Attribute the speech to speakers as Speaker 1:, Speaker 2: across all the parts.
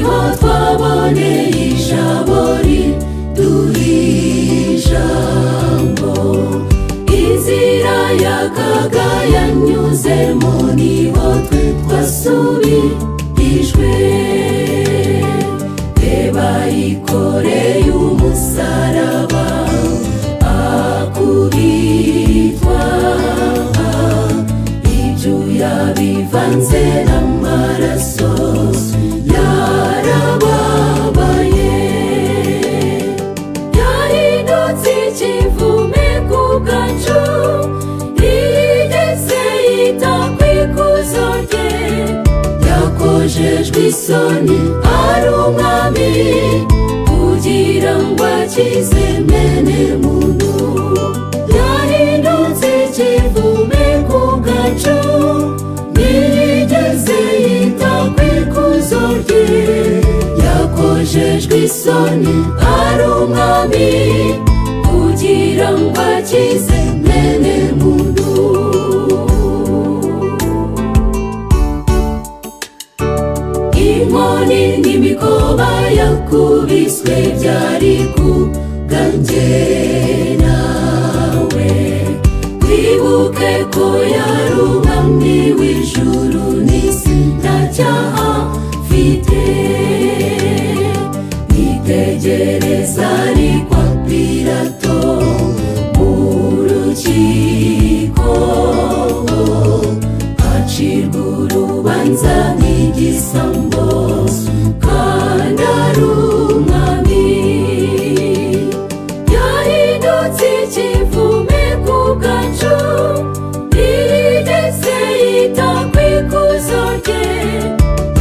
Speaker 1: Niho twaboneye ijabo riduha ijambo. Inzira y'akaga yanyuzemo niho twe twasubirijwe. Reba yikoreye umusaraba akubitwa, ibyuya bivanze n'amaraso yarababaye. Yahindutse ikivume ku bwacu, ntiyigeze yita ku ikuzo rye. Yakojejwe isoni ari umwami, kugira ngo akize mwene muntu. Yahindutse ikivume ku bwacu, ntiyigeze yita ku ikuzo rye. Yakojejwe isoni ari umwami, kugira ngo akize mwene muntu. Inkoni n'imikoba yakubiswe byari ku bwanjye nawe. Wibuke ko yari umwami w'ijuru n'isi, nta cyaha mfite. Nitegereza ari kwa Pilato mu rukiko, acirwa urubanza nk'igisambo kandi ari umwami. Yahindutse ikivume ku bwacu, ntiyigeze yita ku ikuzo rye.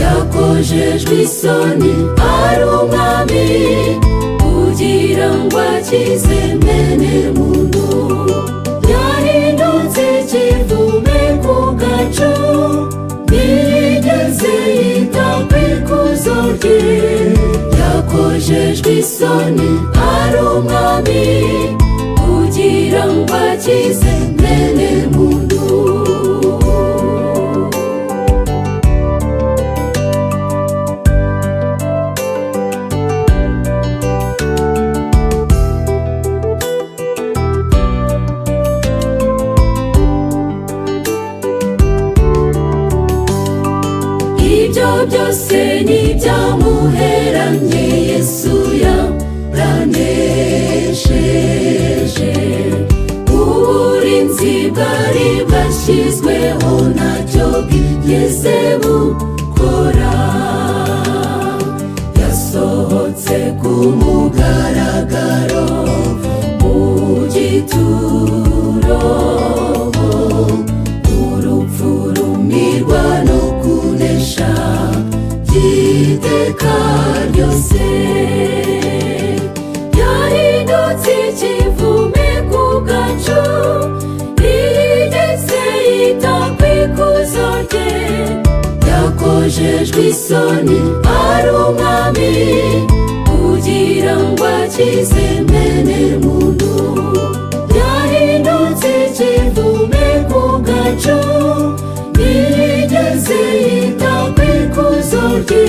Speaker 1: Yakojejwe isoni ari umwami, kugira ngo akize mwene muntu. Yahindutse ikivume ku bwacu, ntiyigeze yita ku ikuzo rye. Yakojejwe isoni ari umwami, kugira ngo akize mwene muntu. Ibyo byose ntibyamuheranye, Yesu yaranesheje. Uburinzi bwari bwashyizweho ntacyo bwigeze bukora. Yasohotse ku mugaragaro mu gituro, urupfu rumirwa no kunesha by'iteka ryose. Yahindutse ikivume ku bwacu, ntiyigeze yita ku ikuzo rye. Yakojejwe isoni ari umwami, kugira ngo akize mwene muntu. Yahindutse ikivume ku bwacu, ntiyigeze yita ku ikuzo rye.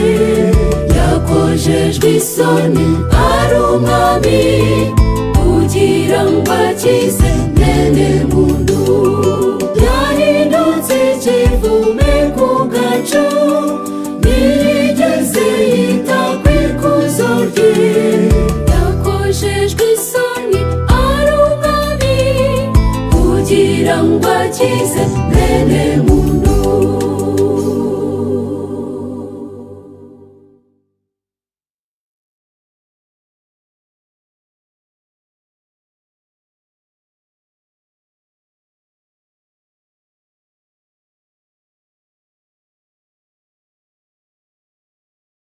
Speaker 1: Yakojejwe isoni ari umwami, kugira ngo akize mwene muntu. Yahindutse ikivume ku bwacu, ntiyigeze yita ku ikuzo rye. Yakojejwe isoni ari umwami, kugira ngo akize